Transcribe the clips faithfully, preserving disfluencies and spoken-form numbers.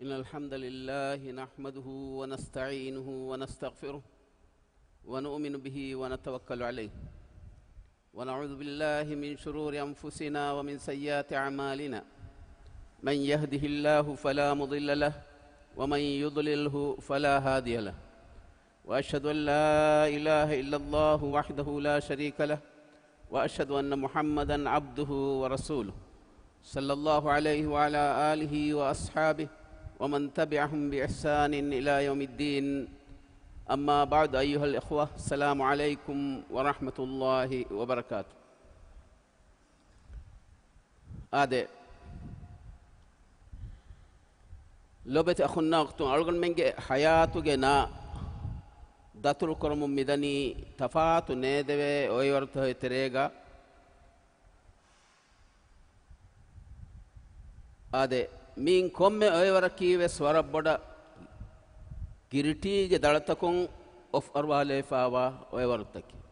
إن الحمد لله نحمده ونستعينه ونستغفره ونؤمن به ونتوكل عليه، ونعوذ بالله من شرور أنفسنا ومن سيئات أعمالنا. من يهده الله فلا مضل له، ومن يضلله فلا هادي له. وأشهد أن لا إله إلا الله وحده لا شريك له، وأشهد أن محمدا عبده ورسوله، صلى الله عليه وعلى آله وأصحابه ومن تبعهم بإحسان إلى يوم الدين. أما بعد، أيها الإخوة، السلام عليكم ورحمة الله وبركاته. އާދެ، ލޮބެތި އަޚުންނާ އުޚްތުން، އަޅުގަނޑުމެންގެ ޙަޔާތުގެ ނާ ދަތުރުކުރަމުން މިދަނީ ތަފާތު ނޭދެވޭ އޮއިވަރުތަކެއް ތެރޭގަ. އާދެ، މިއިން ކޮންމެ އޮއިވަރަކީ ވެސް ވަރަށް ބޮޑަށް ގިރިޓީގެ ދަޅަތަކުން އޮފް އަރުވާލެވިފާވާ އޮއިވަރުތަކެއް.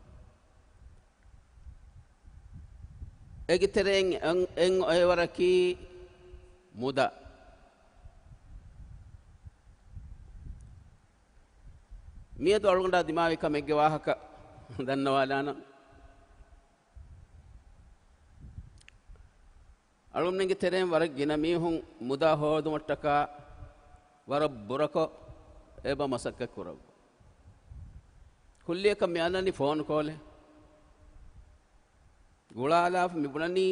އޭގެ ތެރެއިން އެން، އެން އޮއިވަރަކީ މުދާ. މިއަދު އަޅުގަނޑާ ދިމާވި ކަމެއްގެ ވާހަކަ ދަންނަވާލާނަން. އަޅުގަނޑުމެންގެ ތެރެއިން ވަރަށް ގިނަ މީހުން މުދާ ހޯދުމަށްޓަކާ ވަރަށް ބުރަކޮށް އެބަ މަސައްކަތް ކުރައްވާ. ކުއްލިއަކަށް މި އަންނަނީ ފޯނު ކޯލެއް. ގުޅާލާފަ މި ބުނަނީ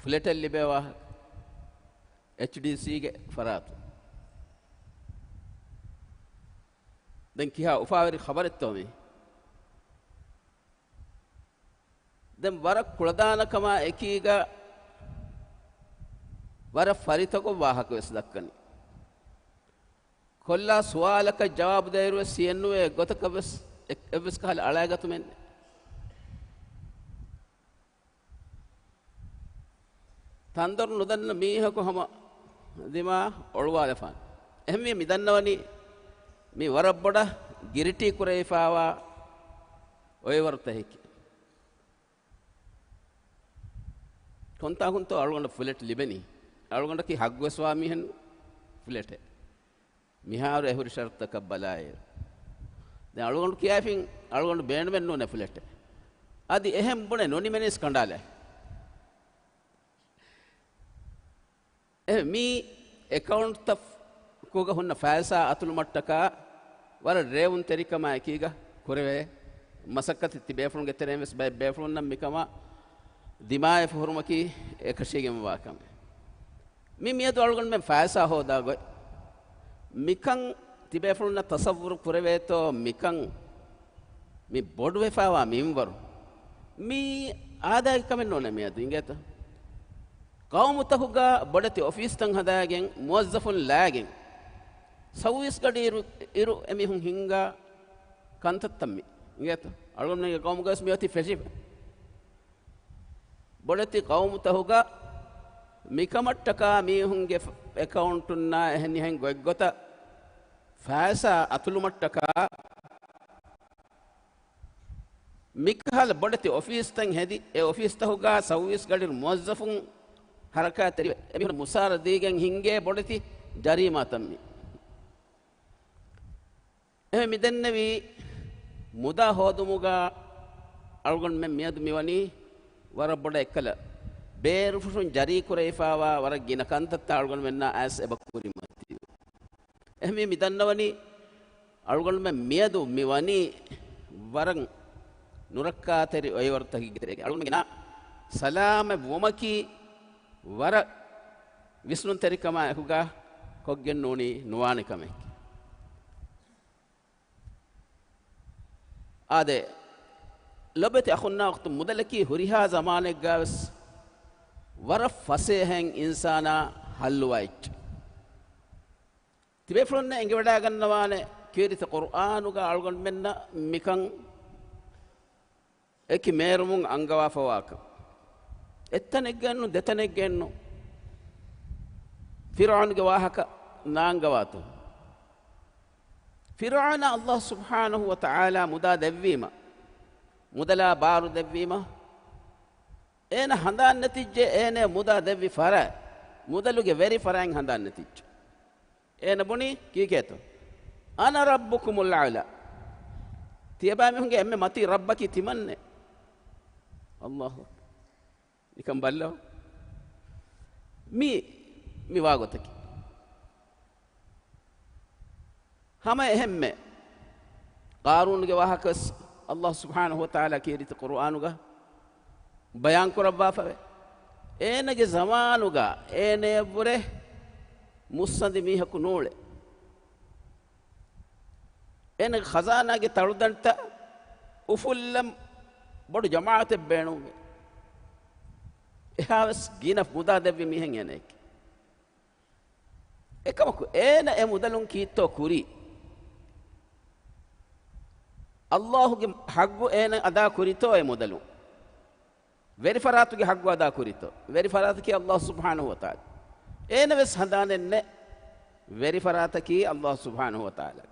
ފްލެޓެއް ލިބޭ ވާހަކަ، އެޗްޑީސީގެ ފަރާތުން. ދެން ކިހާ އުފާވެރި ޚަބަރެއްތޯ މީ؟ ދެން ވަރަށް ކުޅަދާނަކަމާ އެކީގަ ވަރަށް ފަރިތަކޮށް ވާހަކަ ވެސް ދައްކަނީ. ކޮށްލާ ސުވާލަކަށް ޖަވާބު ދޭއިރު ވެސް ސިއެންއުއެއް އެއްގޮތަކަށް ވެސް އެއް، އެއްވެސް ކަހަލަ އަޅާގަތުމެއް ނެތް. ތަންދޮރު ނުދަންނަ މީހަކު ހަމަ ދިމާ އޮޅުވާލަފާނެ. އެހެންވީ މި ދަންނަވަނީ މި ވަރަށް ބޮޑަށް ގިރިޓީ ކުރެވިފާވާ އޮއިވަރުތަކެކޭ. ކޮންތާކުންތޯ އަޅުގަނޑަށް ފްލެޓް ލިބެނީ؟ އަޅުގަނޑަކީ ހައްގުވެސްވާ މީހެއް ނޫން ފްލެޓެއް. މިހާރު އެ ހުރި ޝަރުތަކަށް ބަލާއިރު، ދެން އަޅުގަނޑު ކިޔާފިން އަޅުގަނޑު ބޭނުމެއް ނޫނޭ ފްލެޓެއް. އަދި އެހެން ބުނެ ނުނިމެނީސް ކަނޑާލާ. އެ މީ އެކައުންޓްތަކުގަ ހުންނަ ފައިސާ އަތުލުމަށްޓަކާ ވަރަށް ރޭވުންތެރިކަމާ އެކީގަ ކުރެވޭ މަސައްކަތެއް ތިބޭފުޅުންގެ ތެރެއިން ވެސް ބައެއް ބޭފުޅުންނަށް މިކަމާ ދިމާވެފަ ހުރުމަކީ އެކަށީގެންވާ ކަމެއް. މި މިއަދު އަޅުގަނޑުމެން ފައިސާ ހޯދާ ގޮތް. މިކަން ތިބޭފުޅުންނަށް ތަޞައްވުރު ކުރެވޭތޯ މިކަން މި ބޮޑުވެފާވާ މިންވަރު. މީ އާދައިގެ ކަމެއް ނޫނޭ މިއަދު އިނގޭތަ؟ ޤައުމުތަކުގަ ބޮޑެތި އޮފީސްތައް ހަދާގެން މުވައްޒަފުން ލާގެން ސައުވީސް ގަޑިއިރު، އިރު އެމީހުން ހިންގާ ކަންތައްތައް މި އިނގޭތަ؟ އަޅުގަނޑުމެންގެ ޤައުމުގަވެސް މިއޮތީ ފެށިފަ. ބޮޑެތި ޤައުމުތަކުގަ މިކަމަށްޓަކާ މީހުންގެ އެކައުންޓުންނާ އެހެނިހެން ގޮތްގޮތަށް ފައިސާ އަތުލުމަށްޓަކާ މިކަހަލަ ބޮޑެތި އޮފީސްތައް ހެދި، އެ އޮފީސްތަކުގަ ސައުވީސް ގަޑި މުވައްޒަފުން ހަރަކާތްތެރިވެ، އެމީހުން މުސާރަ ދީގެން ހިންގޭ ބޮޑެތި ޖަރީމާތައް މި. އެ މި ދެންނެވީ މުދާ ހޯދުމުގަ އަޅުގަނޑުމެން މިއަދު މިވަނީ ވަރަށް ބޮޑަށް އެއްކަލަ ބޭރުފުށުން ޖަރީ ކުރެވިފާވާ ވަރަށް ގިނަ ކަންތައްތައް އަޅުގަނޑުމެންނާ އައިސް އެބަ ކުރިމަތި. އެހެންވީ މި ދަންނަވަނީ އަޅުގަނޑުމެން މިއަދު މި ވަނީ ވަރަށް ނުރައްކާތެރި އޮއިވަރުތަކެއްގެ ތެރޭގަ. އަޅުގަނޑުމެންގެ ނާ ސަލާމަތް ވުމަކީ ވަރަށް ވިސްނުންތެރިކަމާ އެކުގަ ކޮށްގެން ނޫނީ ނުވާނެ ކަމެއް. އާދެ، ލޮބެތި އަޚުންނާ އުޚްތުން، މުދަލަކީ ހުރިހާ ޒަމާނެއްގަވެސް ވަރަށް ފަސޭހައިން އިންސާނާ ހައްލުވާ އެއްޗެއް. ތިބޭފުޅުންނަށް އެނގިވަޑައިގަންނަވާނެ، ކީރިތި ޤުރްއާނުގަ އަޅުގަނޑުމެންނަށް މިކަން އެކި މޭރުމުން އަންގަވާފަވާކަން. އެއްތަނެއްގައެއްނު، ދެތަނެއްގައެއްނު ފިރްޢައުނުގެ ވާހަކަ ނާންގަވާތޯ؟ ފިރްޢައުނަށް ﷲ ސުބްޙާނަހޫ ވަތަޢާލާ މުދާ ދެއްވީމަ، މުދަލާ ބާރު ދެއްވީމަ، އޭނަ ހަނދާން ނެތިއްޖެ އޭނަ މުދާ ދެއްވި ފަރާތް. މުދަލުގެ ވެރިފަރާތް ހަނދާން ނެތިއްޖެ. އޭނަ ބުނީ ކީކޭތޯ؟ "أنا ربكم الأعلى." ތިޔަބައިމީހުންގެ އެންމެ މަތީ ރައްބަކީ ތިމަންނޭ. އައްލާހު އަކްބަރު. ނިކަން ބައްލަވާ. މީ، މި ވާގޮތަކީ. ހަމަ އެހެންމެ ޤާރޫނުގެ ވާހަކަވެސް އައްލާހު ސުބްޙާނަހު ވަތަޢާލާ ކީރިތި ޤުރުއާނުގަ ބަޔާން ކުރައްވާފަވޭ. އޭނަގެ ޒަމާނުގަ އޭނަޔަށްވުރެ މުއްސަނދި މީހަކު ނޫޅޭ. އޭނަގެ ޚަޒާނާގެ ތަޅުދަނޑިތައް އުފުއްލަން ބޮޑު ޖަމާޢަތެއް ބޭނުންވޭ. އެހާވެސް ގިނަ މުދާ ދެއްވި މީހެއް އޭނަޔަކީ. އެކަމަކު އޭނަ އެ މުދަލުން ކީއްތޯ ކުރީ؟ އައްލާހުގެ ޙައްޤު އޭނަ އަދާ ކުރިތޯ އެ މުދަލުން؟ ވެރިފަރާތުގެ ޙައްޤު އަދާ ކުރިތޯ؟ ވެރިފަރާތަކީ އައްލާހު ސުބްޙާނަހު ވަތަޢާލާ. އޭނަ ވެސް ހަނދާނެއް ނެތް ވެރިފަރާތަކީ އައްލާހު ސުބްޙާނަހު ވަތަޢާލާ.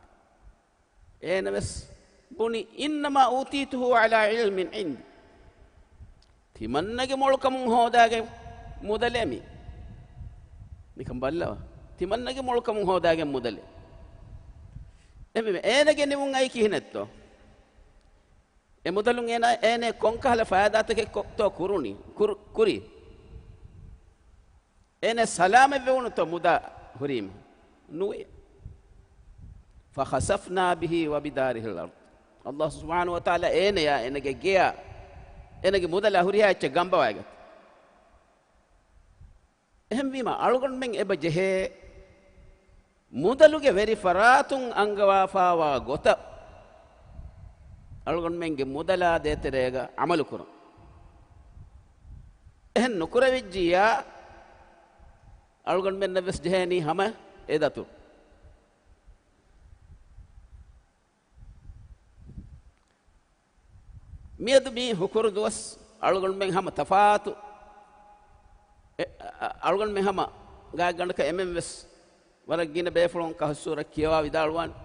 އޭނަ ވެސް ބުނި، "إنما أوتيته على علم عندي." ތިމަންނަގެ މޮޅުކަމުން ހޯދާގެން މުދަލޭ މީ. ނިކަން ބައްލަވާ. ތިމަންނަގެ މޮޅުކަމުން ހޯދާގެން މުދަލޭ. އެ މި-، އޭނަގެ ނިމުން އައީ ކިހިނެއްތޯ؟ އެ މުދަލުން އޭނަ، އޭނަ ކޮންކަހަލަ ފައިދާތަކެއް ކޮ-، ތޯ ކުރުނީ؟ ކުރު-، ކުރީ؟ އޭނަ ސަލާމަތްވެވުނުތޯ މުދާ ހުރީމަ؟ ނުވޭ. فخسفنا به وبداره الأرض. އައްލާހު ސުބްޙާނަހު ވަތަޢާލާ އޭނަޔާ އޭނަގެ ގެޔާ އޭނަގެ މުދަލާ ހުރިހާ އެއްޗެއް ގަނބަވައިގަތީ. އެހެންވީމަ، އަޅުގަނޑުމެން އެބަ ޖެހޭ މުދަލުގެ ވެރި ފަރާތުން އަންގަވާފާވާ ގޮތަށް އަޅުގަނޑުމެންގެ މުދަލާ ދޭތެރޭގަ ޢަމަލުކުރުން. އެހެން ނުކުރެވިއްޖިއްޔާ، އަޅުގަނޑުމެންނަށް ވެސް ޖެހޭނީ ހަމަ އެ ދަތުރު. މިއަދު މި ހުކުރު ދުވަސް އަޅުގަނޑުމެން ހަމަ ތަފާތު، އެ، އަ، އަޅުގަނޑުމެން ހަމަ ގާތްގަނޑަކަށް އެމެން ވެސް ވަރަށް ގިނަ ބޭފުޅުން ކަހްފު ސޫރަ ކިޔަވާ ވިދާޅުވާނެ.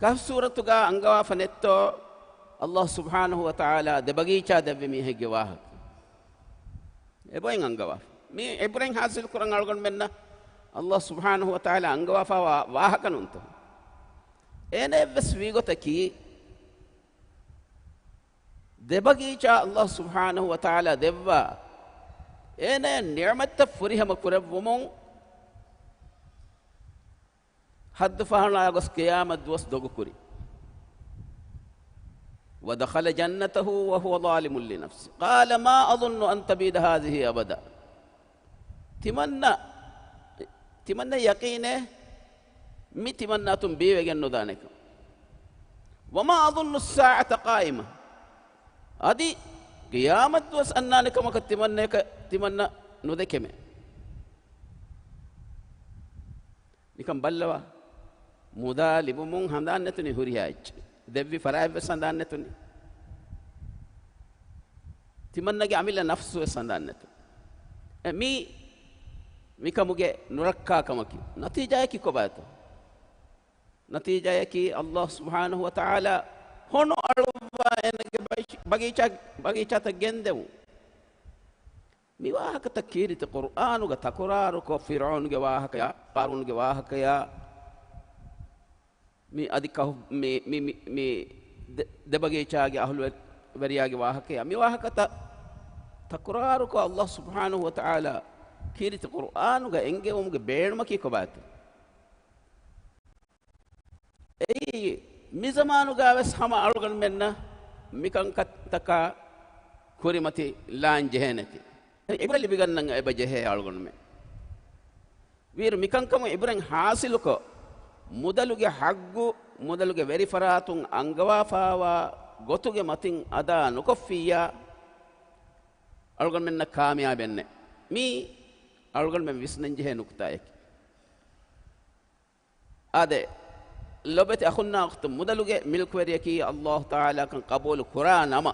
ކަހްފު ސޫރަތުގަ އަންގަވާފަ ނެތްތޯ އައްލާހު ސުބްޙާނަހު ވަތަޢާލާ ދެ ބަގީޗާ ދެއްވި މީހެއްގެ ވާހަކަ؟ އެބައިން އަންގަވާފަ. މީ އިބްރަތް ޙާޞިލު ކުރަން އަޅުގަނޑުމެންނަށް އައްލާހު ސުބްޙާނަހު ވަތަޢާލާ އަންގަވާފާވާ ވާހަކަ ނޫންތޯ؟ އޭނައަށްވެސް ވީގޮތަކީ، ދެ ބަގީޗާ އައްލާހު ސުބްޙާނަހު ވަތަޢާލާ ދެއްވާ، އޭނަޔަށް ނިޢުމަތްތައް ފުރިހަމަ ކުރެއްވުމުން، ހައްދު ފަހަނާ ގޮސް ޤިޔާމަތް ދުވަސް ދޮގުކުރި. ودخل جنته وهو ظالم لنفسه قال ما أظن أن تبيد هذه أبدا. ތިމަންނަ، ތިމަންނަ ޔަޤީނޭ މި ތިމަންނަ އަތުން ބީވެގެން ނުދާނެކަން. وما أظن الساعة قائمة. އަދި ޤިޔާމަތް ދުވަސް އަންނާނެ ކަމަކަށް ތިމަންނަ، ތިމަންނަ ނުދެކެމޭ. ނިކަން ބައްލަވާ. މުދާ ލިބުމުން ހަނދާން ނެތުނީ ހުރިހާ އެއްޗެއް. ދެއްވި ފަރާތްވެސް ހަނދާން ނެތުނީ. ތިމަންނަގެ އަމިއްލަ ނަފްސުވެސް ހަނދާން ނެތުނީ. އެ މީ، މިކަމުގެ ނުރައްކާ ކަމަކީ. ނަތީޖާއަކީ ކޮބާތޯ؟ ނަތީޖާއަކީ އައްލާހު ސުބްޙާނަހު ވަތަޢާލާ ހޮނު އަޅުއްވާ އޭނަގެ ބައި-، ބަގީޗާ-، ބަގީޗާތައް ގެންދެވުން. މި ވާހަކަތައް ކީރިތި ޤުރްއާނުގަ ތަކުރާރުކޮށް، ފިރްޢައުނުގެ ވާހަކަޔާ، ޤާރޫނުގެ ވާހަކަޔާ، މި އަދި ކަހު-، މި، މި، މި، މި ދެ-، ދެބަގީޗާގެ އަހުލުވެ-، ވެރިޔާގެ ވާހަކަޔާ، މި ވާހަކަތައް ތަކުރާރުކޮށް، އައްލާހު ސުބްޙާނަހު ވަތަޢާލާ ކީރިތި ޤުރްއާނުގަ އެންގެވުމުގެ ބޭނުމަކީ ކޮބާތޯ؟ އެއީ، މި ޒަމާނުގަވެސް ހަމަ އަޅުގަނޑުމެންނަށް މިކަންތަކާ ކުރިމަތި ލާން ޖެހޭނެތީ. އިބްރަތް ލިބިގަންނަން އެބަ ޖެހޭ އަޅުގަނޑުމެން. ވީއިރު މިކަންކަމުން އިބްރަތް ޙާޞިލުކޮށް، މުދަލުގެ ޙައްޤު، މުދަލުގެ ވެރިފަރާތުން އަންގަވާފާވާ ގޮތުގެ މަތިން އަދާ ނުކޮށްފިއްޔާ، އަޅުގަނޑުމެންނަށް ކާމިޔާބެއް ނެތް. މީ އަޅުގަނޑުމެން ވިސްނަންޖެހޭ ނުކުތާއެކޭ. އާދެ، ލޮބެތި އަޚުންނާ އުޚްތުން، މުދަލުގެ މިލްކުވެރިޔަކީ އައްލާހު ތަޢާލާކަން ޤަބޫލު ކުރާ ނަމަ،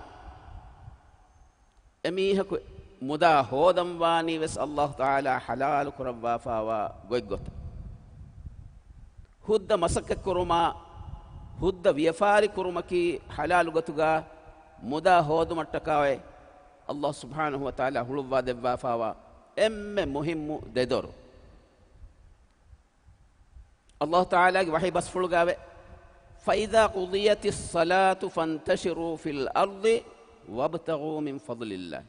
އެމީހަކު މުދާ ހޯދަން ވާނީ ވެސް އައްލާހު ތަޢާލާ ޙަލާލު ކުރައްވާފާވާ ގޮތްގޮތަށް. ހުއްދަ މަސައްކަތް ކުރުމާ، ހުއްދަ ވިޔަފާރި ކުރުމަކީ ޙަލާލު ގޮތުގަ މުދާ ހޯދުމަށްޓަކާއި އައްލާހު ސުބްޙާނަހު ވަ ތަޢާލާ ހުޅުއްވާ ދެއްވާފާވާ އެންމެ މުހިއްމު ދެދޮރު. ﷲ ތަޢާލާގެ ވަޙީ ބަސްފުޅުގައިވޭ، فإذا قضيت الصلاة فانتشروا في الأرض وابتغوا من فضل الله.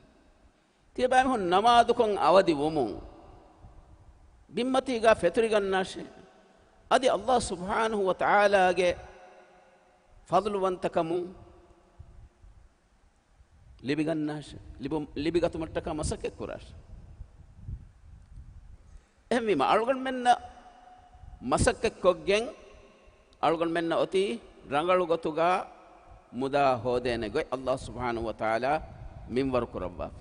ތިޔަބައިމީހުން ނަމާދުކޮށް އަވަދި ވުމުން، ބިންމަތީގަ ފެތުރިގަންނާށޭ. އަދި ﷲ ސުބްޙާނަހޫ ވަތަޢާލާގެ ފަޟްލުވަންތަކަމުން ލިބިގަންނާށޭ. ލިބު-، ލިބިގަތުމަށްޓަކާ މަސައްކަތް ކުރާށޭ. އެހެންވީމަ، އަޅުގަނޑުމެންނަށް މަސައްކަތްކޮށްގެން، އަޅުގަނޑުމެންނަށް އޮތީ ރަނގަޅު ގޮތުގަ މުދާ ހޯދޭނެ ގޮތް ﷲ ސުބްޙާނަހޫ ވަތަޢާލާ މިންވަރު ކުރައްވާފަ.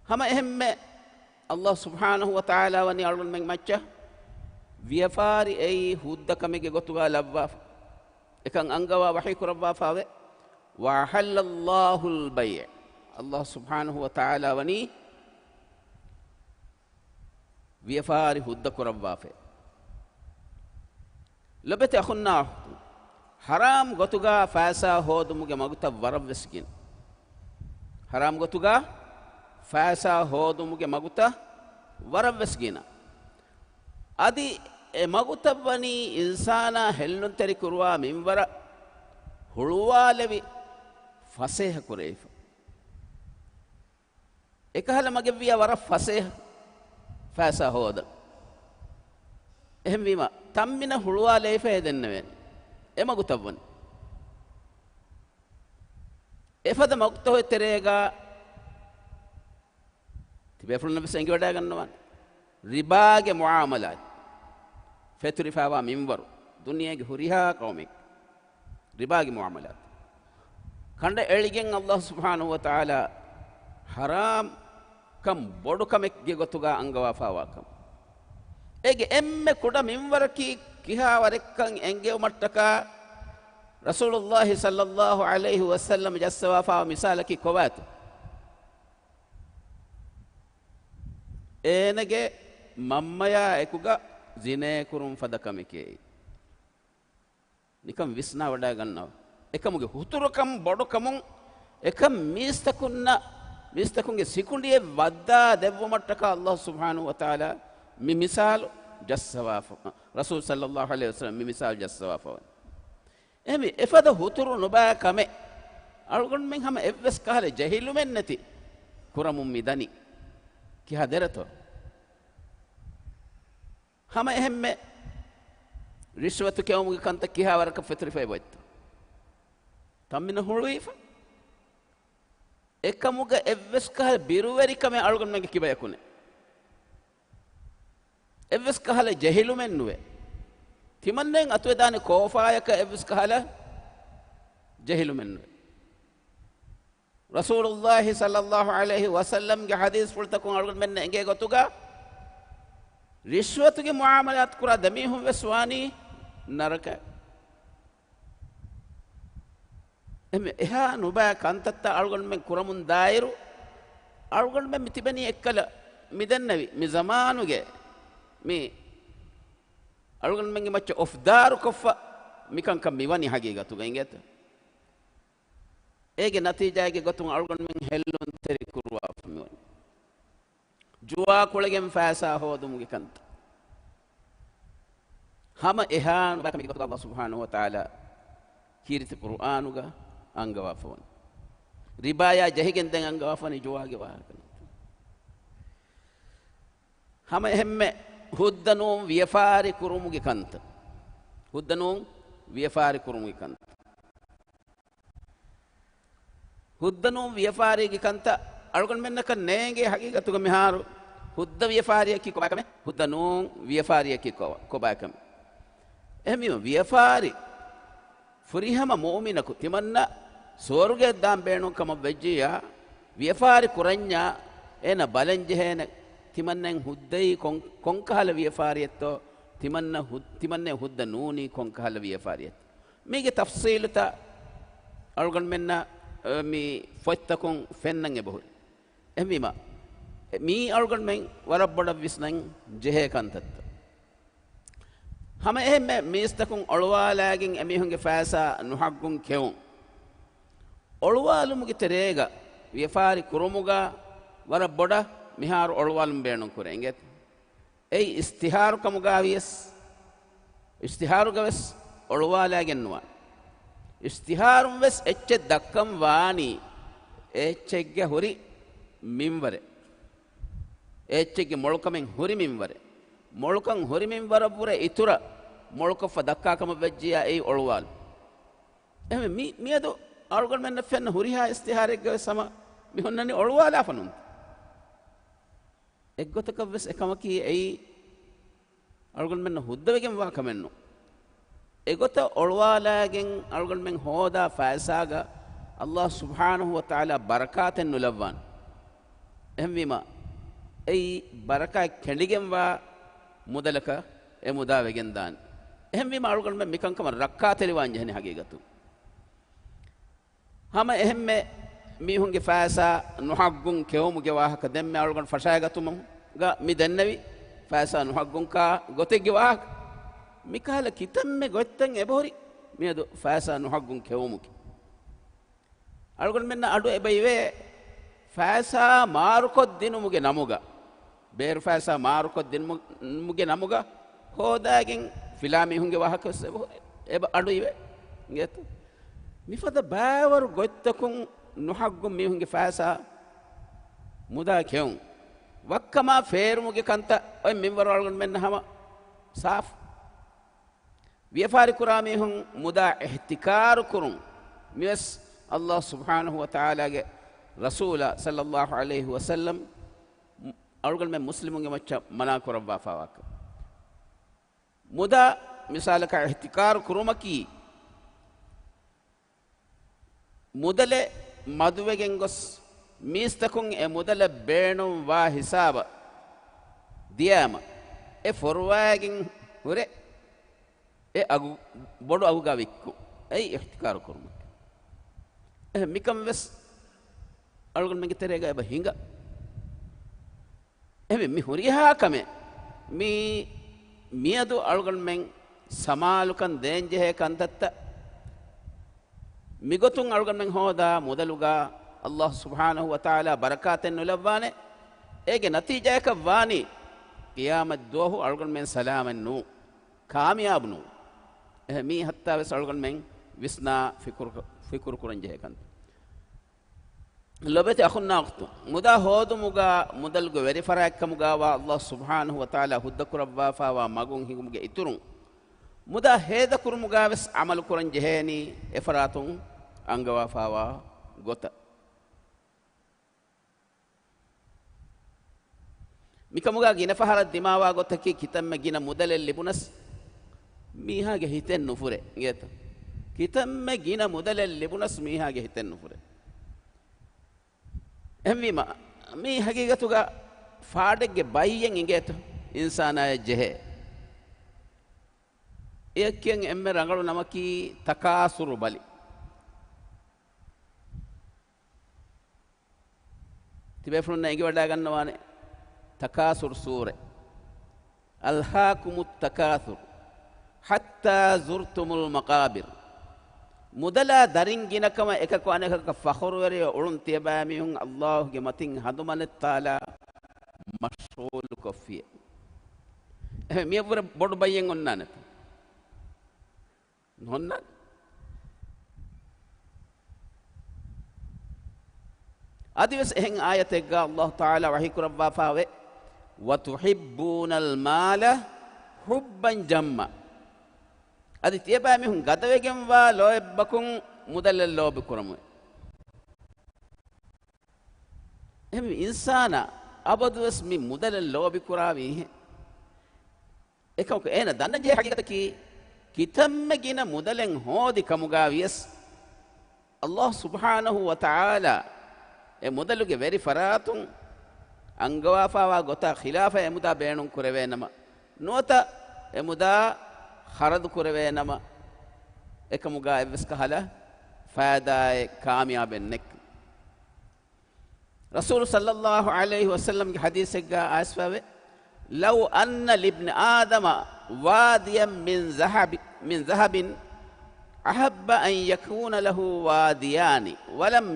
ހަމަ އެހެންމެ، ﷲ ސުބްޙާނަހޫ ވަތަޢާލާ ވަނީ އަޅުގަނޑުމެން މައްޗަށް ވިޔަފާރި އެއީ ހުއްދަ ކަމެއްގެ ގޮތުގަ ލައްވާފަ. އެކަން އަންގަވާ ވަޙީ ކުރައްވާފައެވެ. وأحل الله البيع. ﷲ ސުބްޙާނަހޫ ވަތަޢާލާ ވަނީ ވިޔަފާރި ހުއްދަ ކުރައްވާފައެވެ. ލޮބެތި އަޚުންނާ އުޚްތުން، ޙަރާމް ގޮތުގަ ފައިސާ ހޯދުމުގެ މަގުތައް ވަރަށްވެސް ގިނަ. ޙަރާމް ގޮތުގަ ފައިސާ ހޯދުމުގެ މަގުތައް ވަރަށްވެސް ގިނަ. އަދި އެ މަގުތައްވަނީ އިންސާނާ ހެއްލުންތެރި ކުރުވާ މިންވަރަށް ހުޅުވާލެވި ފަސޭހަ ކުރެވިފަ. އެކަހަލަ މަގެއްވިޔާ ވަރަށް ފަސޭހަ ފައިސާ ހޯދަން. އެހެންވީމަ، ތަންމިނަށް ހުޅުވާލެވިފައޭ ދެންނެވޭނެ. އެ މަގުތައްވަނީ. އެފަދަ މަގުތައް ތެރޭގަ ތިބޭފުޅުންނަށް ވެސް އެނގިވަޑައިގަންނަވާނެ. ރިބާގެ މުޢާމަލާތް. ފެތުރިފައިވާ މިންވަރު ދުނިޔޭގެ ހުރިހާ ޤައުމެއް ރިބާގެ މުޢާމަލާތް ކަނޑައެޅިގެން ﷲ ސުބްޙާނަހޫ ވަތަޢާލާ ޙަރާމް ކަން ބޮޑު ކަމެއްގެ ގޮތުގަ އަންގަވާފައިވާ ކަމަށް. އޭގެ އެންމެ ކުޑަ މިންވަރަކީ ކިހާ ވަރެއްކަން އެންގެވުމަށްޓަކާ ރަސޫލުﷲ ޞައްލަﷲ ޢަލައިހި ވަސައްލަމަ ޖައްސަވާފައިވާ މިސާލަކީ ކޮބާތޯ؟ އޭނަގެ މަންމަޔާ އެކުގަ ޒިނޭކުރުން ފަދަ ކަމެކޭ. ނިކަން ވިސްނާވަޑައިގަންނަވާ. އެކަމުގެ ހުތުރުކަން ބޮޑުކަމުން އެކަން މީސްތަކުންނަށް، މީސްތަކުންގެ ސިކުނޑިއެއް ވައްދާ ދެއްވުމަށްޓަކާ ﷲ ސުބްޙާނަހޫ ވަތަޢާލާ މި މިސާލު ޖައްސަވާފަ، ރަސޫލު ޞައްލަﷲ ޢަލައިހި ވަސައްލަމަ މި މިސާލު ޖައްސަވާފަވަނީ. އެހެންވެ، އެފަދަ ހުތުރު ނުބައި ކަމެއް އަޅުގަނޑުމެން ހަމަ އެއްވެސް ކަހަލަ ޖެހިލުމެއްނެތި ކުރަމުން މި ދަނީ. ކިހާ ދެރަތޯ؟ ހަމަ އެހެންމެ ރިޝްވަތު ކެއުމުގެ ކަންތައް ކިހާ ވަރަކަށް ފެތުރިފައި އޮތްތޯ؟ ތަންމިނަށް ހުޅުވީފަ. އެކަމުގަ އެއްވެސް ކަހަލަ ބިރުވެރިކަމެއް އަޅުގަނޑުމެންގެ ކިބަޔަކު ނެތް. އެއްވެސް ކަހަލަ ޖެހިލުމެއް ނުވޭ. ތިމަންނައިން އަތުވެދާނެ ކޯފާޔަކަށް އެއްވެސް ކަހަލަ ޖެހިލުމެއް ނުވޭ. ރަސޫލުﷲ ޞައްލަﷲ ޢަލައިހި ވަސައްލަމްގެ ޙަދީޘްފުޅުތަކުން އަޅުގަނޑުމެންނަށް އެނގޭ ގޮތުގަ، ރިޝްވަތުގެ މުޢާމަލާތު ކުރާ ދެމީހުން ވެސް ވާނީ ނަރަކަ. އެހެންވެ، އެހާ ނުބައި ކަންތައްތައް އަޅުގަނޑުމެން ކުރަމުން ދާއިރު، އަޅުގަނޑުމެން މި ތިބެނީ އެއްކަލަ މިދެންނެވި މި ޒަމާނުގެ މި އަޅުގަނޑުމެންގެ މައްޗަށް އޮފްދާރުކޮށްފަ މިކަންކަން މިވަނީ ހަގީގަތުގަ އިނގޭތަ؟ އޭގެ ނަތީޖާއެއްގެ ގޮތުން އަޅުގަނޑުމެން ހެއްލުންތެރި ކުރުވާފަ މިވަނީ. ޖުވާ ކުޅެގެން ފައިސާ ހޯދުމުގެ ކަންތައް. ހަމަ އެހާ ނުބައި ކަމެއްގެ ގޮތުގަ ﷲ ސުބްޙާނަހޫ ވަތަޢާލާ ކީރިތި ޤުރުއާނުގަ އަންގަވާފަވަނީ. ރިބާޔާ ޖެހިގެން ދެން އަންގަވާފަވަނީ ޖުވާގެ ވާހަކަ. ހަމަ އެހެންމެ ހުއްދަ ނޫން ވިޔަފާރި ކުރުމުގެ ކަންތައް. ހުއްދަ ނޫން ވިޔަފާރި ކުރުމުގެ ކަންތައް. ހުއްދަ ނޫން ވިޔަފާރީގެ ކަންތައް އަޅުގަނޑުމެންނަކަށް ނޭނގޭ ހަގީގަތުގަ މިހާރު ހުއްދަ ވިޔަފާރިއަކީ ކޮބާކަމެއް؟ ހުއްދަ ނޫން ވިޔަފާރިއަކީ ކޮބާ-، ކޮބާކަމެއް؟ އެހެންވީމަ ވިޔަފާރި ފުރިހަމަ މުއުމިނަކު ތިމަންނަ ސުވަރުގެއަށް ދާން ބޭނުން ކަމަށް ވެއްޖިއްޔާ، ވިޔަފާރި ކުރަންޏާ އޭނަ ބަލަން ޖެހޭނެ ތިމަންނައިން ހުއްދައީ ކޮން-، ކޮންކަހަލަ ވިޔަފާރިއެއްތޯ، ތިމަންނަ ހު-، ތިމަންނައަށް ހުއްދަ ނޫނީ ކޮންކަހަލަ ވިޔަފާރިއެއްތޯ. މީގެ ތަފްޞީލުތައް އަޅުގަނޑުމެންނަށް، އަ، މި ފޮތްތަކުން ފެންނަން އެބަހުރި. އެހެންވީމަ، މީ އަޅުގަނޑުމެން ވަރަށް ބޮޑަށް ވިސްނަން ޖެހޭ ކަންތައްތައް. ހަމަ އެހެންމެ މީސްތަކުން އޮޅުވާލައިގެން އެމީހުންގެ ފައިސާ ނުހައްގުން ކެއުން. އޮޅުވާލުމުގެ ތެރޭގަ ވިޔަފާރި ކުރުމުގަ ވަރަށް ބޮޑަށް މިހާރު އޮޅުވާލުން ބޭނުން ކުރޭ އިނގޭތަ؟ އެއީ އިޝްތިހާރު ކަމުގަވިޔަސް، އިޝްތިހާރުގަވެސް އޮޅުވާލައިގެން ނުވާނެ. އިޝްތިހާރުން ވެސް އެއްޗެއް ދައްކަން ވާނީ، އެ އެއްޗެއްގެ ހުރި މިންވަރެއް. އެ އެއްޗެއްގެ މޮޅުކަމެއް ހުރި މިންވަރެއް. މޮޅުކަން ހުރި މިންވަރަށްވުރެ އިތުރަށް މޮޅުކޮށްފަ ދައްކާ ކަމަށް ވެއްޖިއްޔާ އެއީ އޮޅުވާލު. އެހެންވެ މި، މިއަދު އަޅުގަނޑުމެންނަށް ފެންނަ ހުރިހާ އިޝްތިހާރެއްގަވެސް ހަމަ މި ހުންނަނީ އޮޅުވާލާފަ ނޫން. އެއްގޮތަކަށްވެސް އެކަމަކީ އެއީ އަޅުގަނޑުމެންނަށް ހުއްދަވެގެންވާ ކަމެއްނު. އެގޮތަށް އޮޅުވާލައިގެން އަޅުގަނޑުމެން ހޯދާ ފައިސާގަ އައްލާހު ސުބްޙާނަހު ވަ ތަޢާލާ ބަރަކާތެއް ނުލައްވާނެ. އެހެންވީމަ، އެއީ ބަރަކާތް ކެނޑިގެންވާ މުދަލަކަށް އެ މުދާ ވެގެންދާނެ. އެހެންވީމަ، އަޅުގަނޑުމެން މިކަންކަމަށް ރައްކާތެރިވާން ޖެހެނީ ހަގީގަތުން. ހަމަ އެހެންމެ މީހުންގެ ފައިސާ ނުހައްގުން ކެއުމުގެ ވާހަކަ ދެންމެ އަޅުގަނޑު ފަށާގަތުމުގަ މި ދެންނެވި ފައިސާ ނުހައްގުން ކާ ގޮތެއްގެ ވާހަކަ. މިކަހަލަ ކިތަންމެ ގޮތްތައް އެބަހުރި މިއަދު ފައިސާ ނުހައްގުން ކެއުމުގެ. އަޅުގަނޑުމެންނަށް އަޑު އެބައިވޭ ފައިސާ މާރުކޮށްދިނުމުގެ ނަމުގަ، ބޭރު ފައިސާ މާރުކޮށްދިނުމުގެ ނަމުގަ ހޯދާގެން ފިލާ މީހުންގެ ވާހަކަވެސް އެބަ، އެބަ އަޑު އިވޭ. އިނގޭތަ؟ މިފަދަ ބައިވަރު ގޮތްތަކުން ނުހައްގުން މީހުންގެ ފައިސާ މުދާ ކެއުން، ވައްކަމާ ފޭރުމުގެ ކަންތައް އޮތް މިންވަރު އަޅުގަނޑުމެންނަށް ހަމަ ސާފު. ވިޔަފާރި ކުރާ މީހުން މުދާ އިޙްތިކާރު ކުރުން މިވެސް އައްލާހު ސުބްޙާނަހު ވަ ތަޢާލާގެ ރަސޫލާ ޞައްލައްލާހު ޢަލައިހި ވަސައްލަމް އަޅުގަނޑުމެން މުސްލިމުންގެ މައްޗަށް މަނާ ކުރައްވާފާވާކަން. މުދާ މިސާލަކަށް އިޙްތިކާރު ކުރުމަކީ، މުދަލެއް މަދުވެގެން ގޮސް، މީސްތަކުން އެ މުދަލަށް ބޭނުންވާ ހިސާބަށް ދިޔާމަ، އެ ފޮރުވައިގެން ހުރެ އެ އަގު، ބޮޑު އަގުގަ ވިއްކުން. އެއީ އިޙްތިކާރު ކުރުމަކީ. އެހެން މިކަން ވެސް އަޅުގަނޑުމެންގެ ތެރޭގަ އެބަ ހިނގާ. އެހެންވެ، މި ހުރިހާ ކަމެއް މީ މިއަދު އަޅުގަނޑުމެން ސަމާލުކަން ދޭންޖެހޭ ކަންތައްތައް. މިގޮތުން އަޅުގަނޑުމެން ހޯދާ މުދަލުގަ އައްލާހު ސުބްޙާނަހު ވަ ތަޢާލާ ބަރަކާތެއް ނުލައްވާނެ. އޭގެ ނަތީޖާއަކަށް ވާނީ، ޤިޔާމަތް ދުވަހު އަޅުގަނޑުމެން ސަލާމަތް ނޫން، ކާމިޔާބު ނޫން. އެހެން މީ ހައްތާވެސް އަޅުގަނޑުމެން ވިސްނާ ފިކުރު، ފިކުރު ކުރަން ޖެހޭ ކަންތައް. ލޮބެތި އަޚުންނާ އުޚްތުން، މުދާ ހޯދުމުގަ މުދަލުގެ ވެރިފަރާތްކަމުގަވާ އައްލާހު ސުބްޙާނަހު ވަ ތަޢާލާ ހުއްދަކުރައްވާފާވާ މަގުން ހިނގުމުގެ އިތުރުން، މުދާ ހޭދަކުރުމުގަވެސް ޢަމަލު ކުރަން ޖެހޭނީ އެފަރާތުން އަންގަވާފާވާ ގޮތަށް. މިކަމުގަ ގިނަ ފަހަރަށް ދިމާވާ ގޮތަކީ، ކިތަންމެ ގިނަ މުދަލެއް ލިބުނަސް މީހާގެ ހިތެއް ނުފުރޭ އިނގޭތަ؟ ކިތަންމެ ގިނަ މުދަލެއް ލިބުނަސް މީހާގެ ހިތެއް ނުފުރޭ. އެހެންވީމަ، މީ ހަގީގަތުގަ ފާޑެއްގެ ބައްޔެއް އިނގޭތަ އިންސާނާޔަށް ޖެހޭ. އެއަށް ކިޔަން އެންމެ ރަނގަޅު ނަމަކީ ތަކާސުރު ބަލި. ތިބޭފުޅުންނަށް އެނގިވަޑައިގަންނަވާނެ ތަކާސުރު ސޫރަ. ألهاكم التكاثر حتى زرتم المقابر. މުދަލާ ދަރިން ގިނަކަމަށް އެކަކު އަނެކަކަށް ފަޚުރުވެރިވެ އުޅުނު ތިޔަބައިމީހުން އައްލާހުގެ މަތިން ހަނދުމަނެއް ތާލާ މަޝްޣޫލުކޮށްފިއެވެ. އެހެން މިއަށްވުރެ ބޮޑު ބައްޔެއް އޮންނާނެތަ؟ ނޯންނާނެ. އަދިވެސް އެހެން އާޔަތެއްގަ އައްލާހު ތަޢާލާ ވަޙީކުރައްވާފާވޭ، وتحبون المال حبا جما. އަދި ތިޔަބައިމީހުން ގަދަވެގެންވާ ލޯތްބަކުން މުދަލަށް ލޯބި ކުރަމުވެ. އެހެންވެ، އިންސާނާ އަބަދުވެސް މި މުދަލަށް ލޯބިކުރާ މީހެއް. އެކަމަކު އޭނަ ދަންނަން ޖެހޭ ހަގީގަތަކީ، ކިތަންމެ ގިނަ މުދަލެއް ހޯދި ކަމުގަ ވިޔަސް، އައްލާހު ސުބްޙާނަހު ވަ ތަޢާލާ އެ މުދަލުގެ ވެރި ފަރާތުން އަންގަވާފާވާ ގޮތާ ޚިލާފަށް އެ މުދާ ބޭނުން ކުރެވޭ ނަމަ، ނުވަތަ އެ މުދާ ޚަރަދު ކުރެވޭ ނަމަ، އެކަމުގަ އެއްވެސް ކަހަލަ ފައިދާއެއް ކާމިޔާބެއް ނެތް. ރަސޫލު ޞައްލައްލާހު ޢަލައިހި ވަސައްލަމްގެ ޙަދީޘެއްގަ އައިސްފަވޭ، لو أن لابن آدم واديا من ذهب، من ذهب أحب أن يكون له واديان ولم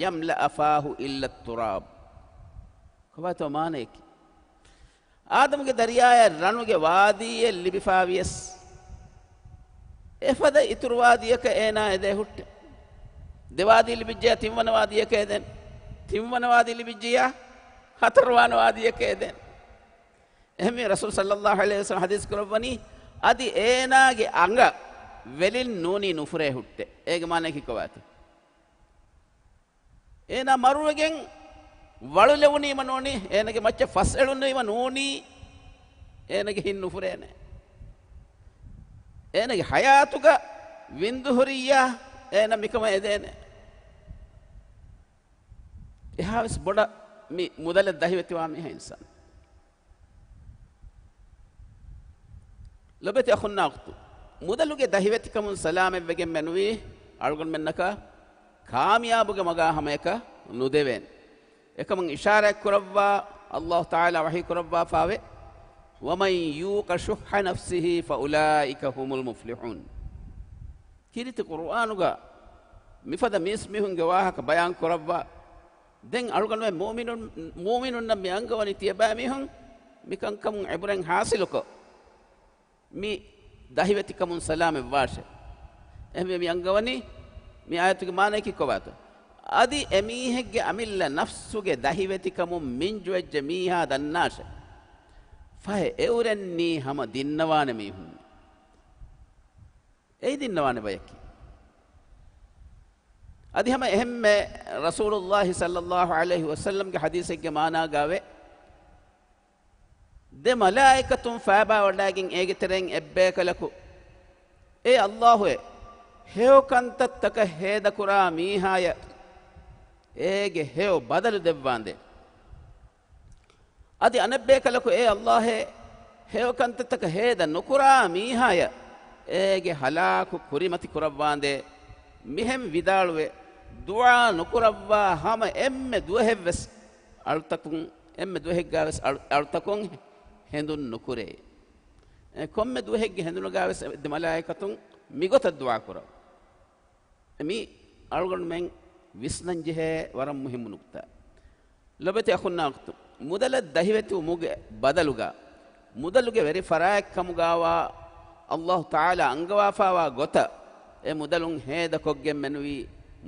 يملأ فاه إلا التراب. ކޮބާތޯ މާނަޔަކީ؟ އާދަމުގެ ދަރިޔާއަށް ރަނުގެ ވާދީއެއް ލިބިފާވިޔަސް، އެފަދަ އިތުރު ވާދީއަކަށް އޭނާ އެދޭ ހުއްޓެ. ދެ ވާދީ ލިބިއްޖެޔާ ތިންވަނަ ވާދީއަކަށް އެދޭނެ. ތިންވަނަ ވާދީ ލިބިއްޖެޔާ ހަތަރުވަނަ ވާދީއަކަށް އެދޭނެ. އެހެންވެ، ރަސޫލު ޞައްލައްލާހު ޢަލައިހި ވަސައްލަމަ ޙަދީޘް ކުރައްވަނީ، އަދި އޭނާގެ އަނގަ ވެލިން ނޫނީ ނުފުރޭ ހުއްޓެ. އޭގެ މާނަޔަކީ ކޮބާތޯ؟ އޭނާ މަރުވެގެން ވަޅުލެވުނީމަ ނޫނީ، އޭނަގެ މައްޗަށް ފަސް އެޅުނީމަ ނޫނީ، އޭނަގެ ހިތް ނުފުރޭނެ. އޭނަގެ ޙަޔާތުގަ ވިންދުހުރިއްޔާ އޭނަ މިކަމަށް އެދޭނެ. އެހާވެސް ބޮޑަށް މި މުދަލަށް ދަހިވެތިވާ މީހާ އިންސާނެއް. ލޮބެތި އަޚުންނާ އުޚްތުން، މުދަލުގެ ދަހިވެތިކަމުން ސަލާމަތްވެގެން މެނުވީ އަޅުގަނޑުމެންނަކަށް ކާމިޔާބުގެ މަގާ ހަމަޔަކަށް ނުދެވޭނެ. އެކަމަށް އިޝާރާތް ކުރައްވާ، ﷲ ތަޢާލާ ވަޙީ ކުރައްވާފާވޭ، وَمَن يُوقَ شُحَّ نَفْسِهِ فَأُولَٰئِكَ هُمُ الْمُفْلِحُونَ. ކީރިތި ޤުރުއާނުގަ މިފަދަ މީސްމީހުންގެ ވާހަކަ ބަޔާން ކުރައްވާ، ދެން އަޅުގަނޑުމެން މުއުމިނުން، މުއުމިނުންނަށް މި އަންގަވަނީ ތިޔަބައިމީހުން މިކަންކަމުން ޢިބްރަތް ޙާޞިލުކޮށް، މި ދަހިވެތިކަމުން ސަލާމަތްވާށޭ. އެހެންވެ މި އަންގަވަނީ މި އާޔަތުގެ މާނަޔަކީ ކޮބާތޯ؟ އަދި އެމީހެއްގެ އަމިއްލަ ނަފްސުގެ ދަހިވެތިކަމުން މިންޖުވެއްޖެ މީހާ ދަންނާށޭ. ފަހެ އެއުރެންނީ ހަމަ ދިންނަވާނެ މީހުން. އެއީ ދިންނަވާނެ ބަޔަކީ. އަދި ހަމަ އެހެންމެ ރަސޫލުﷲ ޞައްލައްލާހު ޢަލައިހި ވަސައްލަމްގެ ޙަދީޘެއްގެ މާނާގައިވޭ، ދެ މަލާއިކަތުން ފައިބާވަޑައިގެން އޭގެ ތެރެއިން އެއްބޭކަލަކު، އޭ ﷲ އޭ، ހެޔޮ ކަންތައްތަކަށް ހޭދަކުރާ މީހާޔަށް އޭގެ ހެޔޮ ބަދަލު ދެއްވާނދޭ. އަދި އަނެއްބޭކަލަކު، އޭ ﷲ އޭ، ހެޔޮ ކަންތައްތަކަށް ހޭދަ ނުކުރާ މީހާޔަށް އޭގެ ހަލާކު ކުރިމަތި ކުރައްވާނދޭ. މިހެން ވިދާޅުވެ، ދުޢާ ނުކުރައްވާ ހަމަ އެންމެ ދުވަހެއްވެސް އަޅުތަކުން، އެންމެ ދުވަހެއްގަވެސް އަޅު، އަޅުތަކުން ހެނދުން ނުކުރޭ. އެ ކޮންމެ ދުވަހެއްގެ ހެނދުނުގަވެސް އެ ދެ މަލާއިކަތުން މިގޮތަށް ދުޢާ ކުރައްވާ. މި އަޅުގަނޑުމެން ވިސްނަންޖެހޭ ވަރަށް މުހިއްމު ނުކުތާ. ލޮބެތި އަޚުންނާ އުޚްތުން، މުދަލަށް ދަހިވެތިވުމުގެ ބަދަލުގަ، މުދަލުގެ ވެރި ފަރާތް ކަމުގައިވާ ﷲ ތަޢާލާ އަންގަވާފާވާ ގޮތަށް އެ މުދަލުން ހޭދަކޮށްގެން މެނުވީ،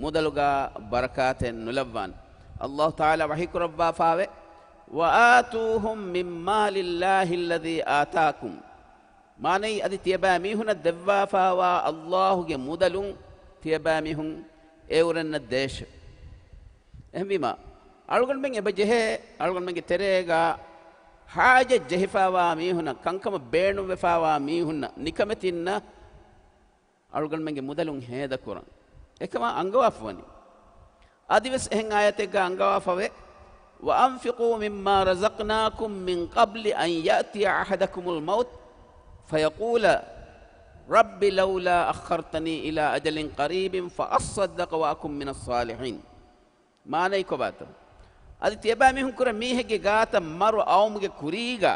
މުދަލުގަ ބަރަކާތެއް ނުލައްވާނެ. ﷲ ތަޢާލާ ވަޙީ ކުރައްވާފާވޭ، وَآتُوهُم مِّن مَّالِ اللَّهِ الَّذِي آتَاكُمْ. މާނައީ، އަދި ތިޔަބައިމީހުނަށް ދެއްވާފާވާ ﷲ ގެ މުދަލުން ތިޔަބައިމީހުން އެއުރެންނަށް ދޭށެވެ. އެހެންވީމަ، އަޅުގަނޑުމެން އެބަ ޖެހޭ، އަޅުގަނޑުމެންގެ ތެރޭގަ ޙާޖަތް ޖެހިފާވާ މީހުންނަށް، ކަންކަމަށް ބޭނުންވެފާވާ މީހުންނަށް، ނިކަމެތިންނަށް އަޅުގަނޑުމެންގެ މުދަލުން ހޭދަކުރަން. އެކަމާ އަންގަވާފަވަނީ. އަދިވެސް އެހެން އާޔަތެއްގަ އަންގަވާފަވޭ، وَأَنفِقُوا مِمَّا رَزَقْنَاكُم مِّن قَبْلِ أَن يَأْتِيَ أَحَدَكُمُ الْمَوْتُ فَيَقُولَ رَبِّ لَوْلَا أَخَّرْتَنِي إِلَىٰ أَجَلٍ قَرِيبٍ فَأَصَّدَّقَ وَأَكُن مِّنَ الصَّالِحِينَ. މާނައީ ކޮބާތޯ؟ އަދި ތިޔަބައިމީހުން ކުރެ މީހެއްގެ ގާތަށް މަރު އައުމުގެ ކުރީގަ،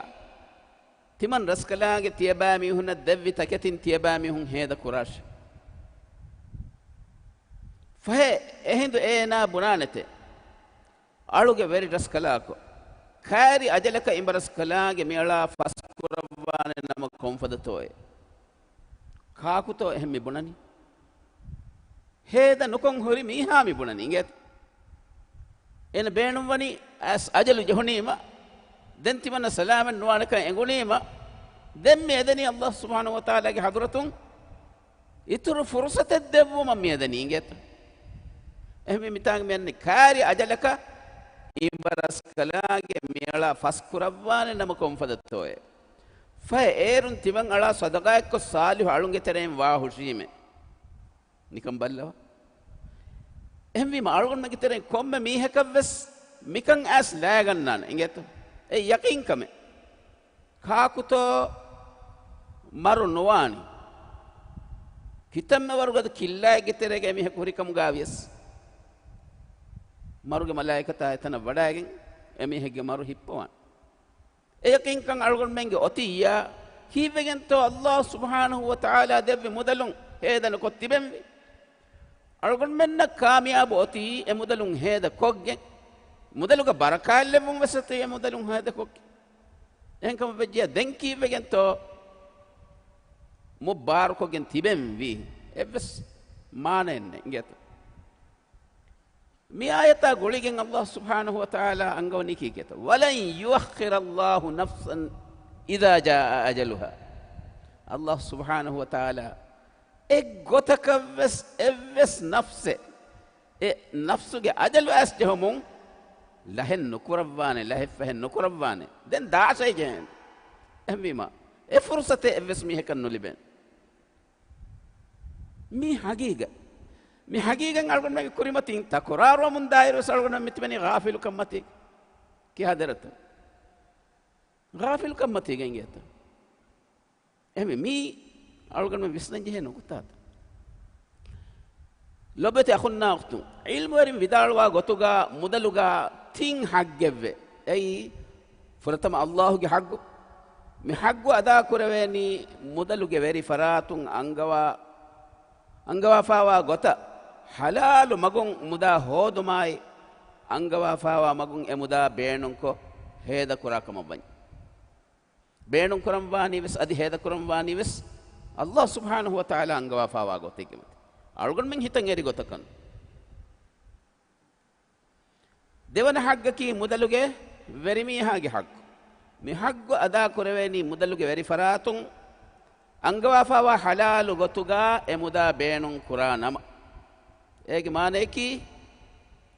ތިމަން ރަސްކަލާނގެ ތިޔަބައިމީހުންނަށް ދެއްވި ތަކެތިން ތިޔަބައިމީހުން ހޭދަ ކުރާށެވެ. ފަހެ އެހިނދު އޭނާ ބުނާނެތެ، އަޅުގެ ވެރި ރަސްކަލާކޮ، ކައިރި އަޖަލަކަށް އިބަ ރަސްކަލާނގެ މިއަޅާ ފަސްކުރައްވާނެ ނަމަ ކޮންފަދަތޯއޭ؟ ކާކުތޯ އެހެން މި ބުނަނީ؟ ހޭދަ ނުކޮން ހުރި މީހާ މި ބުނަނީ އިނގޭތަ؟ އޭނަ ބޭނުންވަނީ އައިސް އަޖަލު ޖެހުނީމަ، ދެން ތިމަންނަ ސަލާމަތް ނުވާނެކަން އެނގުނީމަ، ދެން މި އެދެނީ ﷲ ސުބްޙާނަހޫ ވަތަޢާލާގެ ޙަޟްރަތުން އިތުރު ފުރުޞަތެއް ދެއްވުމަށް މި އެދެނީ އިނގޭތަ؟ އެހެންވެ މިތާނގެ މި އަންނަ ކާރި އަޖަލަކަށް އިބަ ރަސްކަލާނގެ މިއަޅާ ފަސްކުރައްވާނެ ނަމަ ކޮންފަދަތޯއޭ؟ ފަހެ އޭރުން ތިމަން އަޅާ ޞަދަޤާތްކޮށް ޞާލިޙު އަޅުންގެ ތެރެއިން ވާ ހުށީމޭ. ނިކަން ބައްލަވާ. އެހެންވީމަ އަޅުގަނޑުމެންގެ ތެރެއިން ކޮންމެ މީހަކަށްވެސް މިކަން އައިސް ލައިގަންނާނެ އިނގޭތަ؟ އެ ޔަޤީންކަމެއް. ކާކުތޯ މަރު ނުވާނީ؟ ކިތަންމެ ވަރުގަދަ ކިއްލާއެއްގެ ތެރޭގަ އެމީހަކު ހުރި ކަމުގައިވިޔަސް، މަރުގެ މަލާއިކަތާ އެތަނަށް ވަޑައިގެން އެމީހެއްގެ މަރު ހިއްޕަވާނެ. އެ ޔަޤީންކަން އަޅުގަނޑުމެންގެ އޮތިއްޔާ، ކީއްވެގެންތޯ ﷲ ސުބްޙާނަހޫ ވަތަޢާލާ ދެއްވި މުދަލުން ހޭދަ ނުކޮށް ތިބެންވީ؟ އަޅުގަނޑުމެންނަށް ކާމިޔާބު އޮތީ އެ މުދަލުން ހޭދަ ކޮށްގެން، މުދަލުގަ ބަރަކާތްލެއްވުން ވެސް އޮތީ އެ މުދަލުން ހޭދަކޮށް. އެހެންކަމަށް ވެއްޖެޔާ ދެން ކީއްވެގެންތޯ މުށް ބާރުކޮށްގެން ތިބެން ވީ؟ އެއްވެސް މާނައެއް ނެތް އިނގޭތަ؟ މި އާޔަތާ ގުޅިގެން އައްލާހު ސުބްޙާނަހު ވަތަޢާލާ އަންގަވަނީ ކީކޭތަ؟ وَلَنْ يُؤَخِّرَ اللَّهُ نَفْسًا إِذَا جَاءَ أَجَلُهَا. އައްލާހު ސުބްޙާނަހު ވަތަޢާލާ އެއްގޮތަކަށްވެސް އެއްވެސް ނަފްސެއް އެ ނަފްސުގެ އަޖަލު އައިސް ޖެހުމުން ލަހެއް ނުކުރައްވާނެ، ލަހެއް ފަހެއް ނުކުރައްވާނެ. ދެން ދާށޭ ޖެހޭނެ. އެހެންވީމަ، އެ ފުރުސަތެއް އެއްވެސް މީހަކަށް ނުލިބޭނެ. މީ ހަގީގަ. މި ހަގީގަތް އަޅުގަނޑުމެންގެ ކުރިމަތިން ތަކުރާރުވަމުން ދާއިރުވެސް އަޅުގަނޑުމެން މިތިބެނީ ޣާފިލުކަންމަތީ. ކިހާ ދެރަތަ؟ ޣާފިލުކަންމަތީގަ އިނގޭތަ؟ އެހެންވެ، މީ އަޅުގަނޑުމެން ވިސްނަން ޖެހޭ ނުކުތާތައް. ލޮބުވެތި އަޚުންނާ އުޚްތުން، ޢިލްމުވެރިން ވިދާޅުވާ ގޮތުގަ މުދަލުގަ ތިން ޙައްޤެއްވޭ. އެއީ، ފުރަތަމަ އައްލާހުގެ ޙައްޤު. މި ޙައްޤު އަދާކުރެވޭނީ މުދަލުގެ ވެރި ފަރާތުން އަންގަވާ، އަންގަވާފާވާ ގޮތަށް ޙަލާލު މަގުން މުދާ ހޯދުމާއި، އަންގަވާފާވާ މަގުން އެ މުދާ ބޭނުންކޮށް ހޭދަކުރާ ކަމަށް ވަންޏާ. ބޭނުން ކުރަންވާނީ ވެސް، އަދި ހޭދަ ކުރަންވާނީ ވެސް، އައްލާހު ސުބްޙާނަހު ވަތަޢާލާ އަންގަވާފާވާ ގޮތެއްގެ މަތި. އަޅުގަނޑުމެން ހިތަށް އެރި ގޮތަކަށް. ދެވަނަ ޙައްޤަކީ މުދަލުގެ ވެރިމީހާގެ ޙައްޤު. މި ޙައްޤު އަދާ ކުރެވޭނީ މުދަލުގެ ވެރި ފަރާތުން އަންގަވާފާވާ ޙަލާލު ގޮތުގަ އެ މުދާ ބޭނުން ކުރާ ނަމަ. އޭގެ މާނަޔަކީ،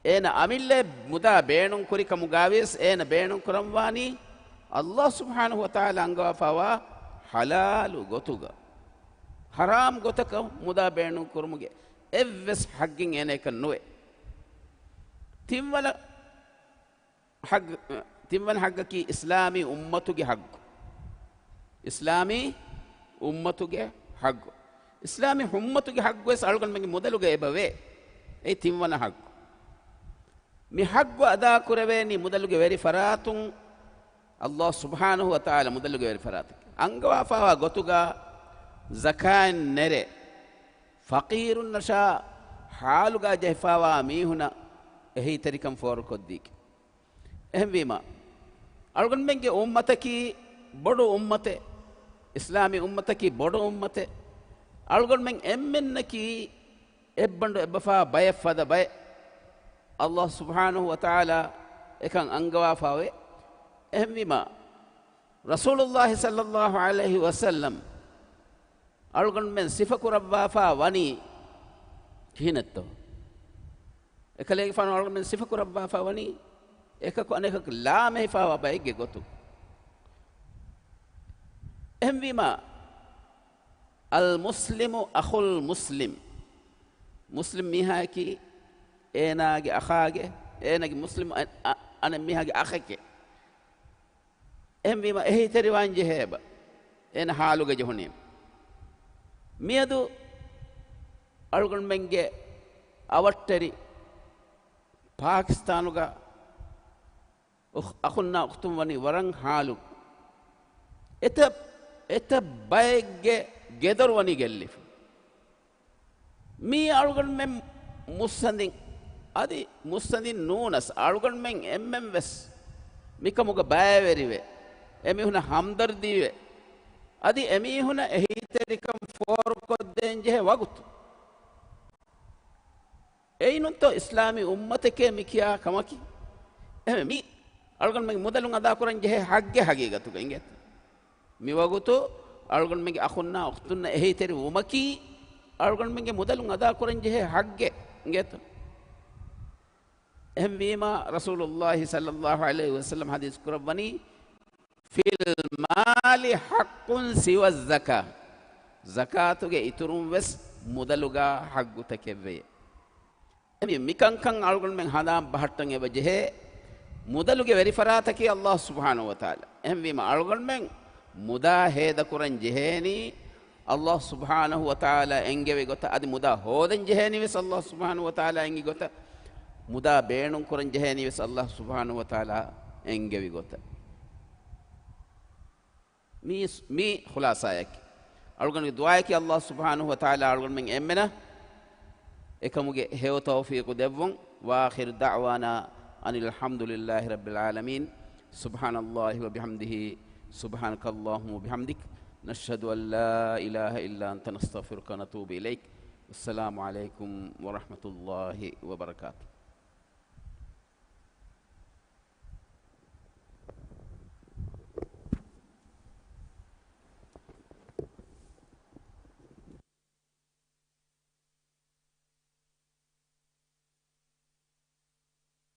އޭނަ އަމިއްލަ މުދާ ބޭނުން ކުރި ކަމުގައިވިޔަސް އޭނަ ބޭނުން ކުރަންވާނީ އައްލާހު ސުބްޙާނަހު ވަތަޢާލާ އަންގަވާފާވާ ޙަލާލު ގޮތުގަ. ޙަރާމް ގޮތަކަށް މުދާ ބޭނުން ކުރުމުގެ އެއްވެސް ޙައްޤެއް އޭނައަކަށް ނުވޭ. ތިންވަނަ ޙައްޤު، ތިންވަނަ ޙައްޤަކީ އިސްލާމީ އުއްމަތުގެ ޙައްޤު. އިސްލާމީ އުއްމަތުގެ ޙައްޤު. އިސްލާމީ އުއްމަތުގެ ޙައްޤުވެސް އަޅުގަނޑުމެންގެ މުދަލުގަ އެބަވޭ. އެއީ ތިންވަނަ ޙައްޤު. މި ޙައްޤު އަދާކުރެވޭނީ މުދަލުގެ ވެރި ފަރާތުން، އައްލާހު ސުބްޙާނަހު ވަތަޢާލާ މުދަލުގެ ވެރި ފަރާތަކީ އަންގަވާފާވާ ގޮތުގަ ޒަކާތް ނެރެ، ފަޤީރުންނަށާ ޙާލުގަ ޖެހިފާވާ މީހުނަށް އެހީތެރިކަން ފޯރުކޮށްދީކީ. އެހެންވީމަ، އަޅުގަނޑުމެންގެ އުއްމަތަކީ ބޮޑު އުއްމަތެއް، އިސްލާމީ އުއްމަތަކީ ބޮޑު އުއްމަތެއް. އަޅުގަނޑުމެން އެންމެންނަކީ އެއްބަނޑު އެއްބަފާ ބައެއް ފަދަ ބައެއް. އައްލާހު ސުބްޙާނަހު ވަތަޢާލާ އެކަން އަންގަވާފާވޭ. އެހެންވީމަ، ރަސޫލުއްލާހި ޞައްލައްލާހު ޢަލައިހި ވަސައްލަމް އަޅުގަނޑުމެން ސިފަކުރައްވާފާ ވަނީ ކިހިނެއްތޯ؟ އެކަލޭގެފާނު އަޅުގަނޑުމެން ސިފަކުރައްވާފާ ވަނީ އެކަކު އަނެކަކު ލާމެހިފާވާ ބައެއްގެ ގޮތުން. އެހެންވީމަ، الْمُسْلِمُ أَخُو الْمُسْلِمِ، މުސްލިމް މީހާއަކީ އޭނާގެ އަޚާގެ، އޭނާގެ މުސްލިމް އަ-، އަ-، އަނެއް މީހާގެ އަޚެކޭ. އެހެންވީމަ އެހީތެރިވާން ޖެހޭ އެބަ އޭނަ ޙާލުގަ ޖެހުނީ. މިއަދު އަޅުގަނޑުމެންގެ އަވަށްޓެރި ޕާކިސްތާނުގަ އުޚް-، އަޚުންނާ އުޚްތުން ވަނީ ވަރަށް ޙާލު. އެތައް، އެތައް ބައެއްގެ ގެދޮރު ވަނީ ގެއްލިފަ. މީ އަޅުގަނޑުމެން މުއްސަނދިން، އަދި މުއްސަނދިން ނޫނަސް، އަޅުގަނޑުމެން އެންމެން ވެސް މިކަމުގަ ބައިވެރިވެ، އެމީހުނަށް ހަމްދަރްދީވެ، އަދި އެމީހުނަށް އެހީތެރިކަން ފޯރުކޮށްދޭން ޖެހޭ ވަގުތު. އެއީނުންތޯ އިސްލާމީ އުއްމަތެކޭ މި ކިޔާ ކަމަކީ؟ އެހެން މި އަޅުގަނޑުމެން މުދަލުން އަދާކުރަން ޖެހޭ ޙައްޤެއް ހަގީގަތުގަ އިނގޭތަ؟ މިވަގުތު އަޅުގަނޑުމެންގެ އަޚުންނާ އުޚްތުންނަށް އެހީތެރި ވުމަކީ، އަޅުގަނޑުމެންގެ މުދަލުން އަދާކުރަން ޖެހޭ ޙައްޤެއް އިނގޭތަ؟ އެހެންވީމާ، ރަސޫލުއްލާހި ޞައްލައްލާހު ޢަލައިހި ވަސައްލަމް ޙަދީޘް ކުރައްވަނީ، فِي الْمَالِ حَقٌّ سِوَى الزَّكَاةِ، ޒަކާތުގެ އިތުރުން ވެސް މުދަލުގަ ޙައްޤުތަކެއް ވެޔޭ. އެމީ މިކަންކަން އަޅުގަނޑުމެން ހަނދާން ބަހައްޓަން އެބަ ޖެހޭ، މުދަލުގެ ވެރިފަރާތަކީ އައްލާހު ސުބްޙާނަހު ވަތަޢާލާ. އެހެންވީމަ، އަޅުގަނޑުމެން މުދާ ހޭދަކުރަން ޖެހޭނީ، އައްލާހު ސުބްޙާނަހު ވަތަޢާލާ އެންގެވި ގޮތަށް، އަދި މުދާ ހޯދަން ޖެހޭނީ ވެސް އައްލާހު ސުބްޙާނަހު ވަތަޢާލާ އެންގި ގޮތަށް، މުދާ ބޭނުން ކުރަން ޖެހޭނީ ވެސް އައްލާހު ސުބްޙާނަހު ވަތަޢާލާ އެންގެވި ގޮތަށް. މީ، މީ ޚުލާޞާއަކީ. އަޅުގަނޑުގެ ދުޢާއަކީ އައްލާހު ސުބްޙާނަހު ވަތަޢާލާ އަޅުގަނޑުމެން އެންމެނަށް އެކަމުގެ ހެޔޮ ތައުފީޤު ދެއްވުން. وَآخِرُ دَعْوَانَا أن الحمد لله رب العالمين. سبحان الله وبحمده، سبحانك اللهم وبحمدك، نشهد أن لا إله إلا أنت، نستغفرك ونتوب إليك. السلام عليكم ورحمة الله وبركاته.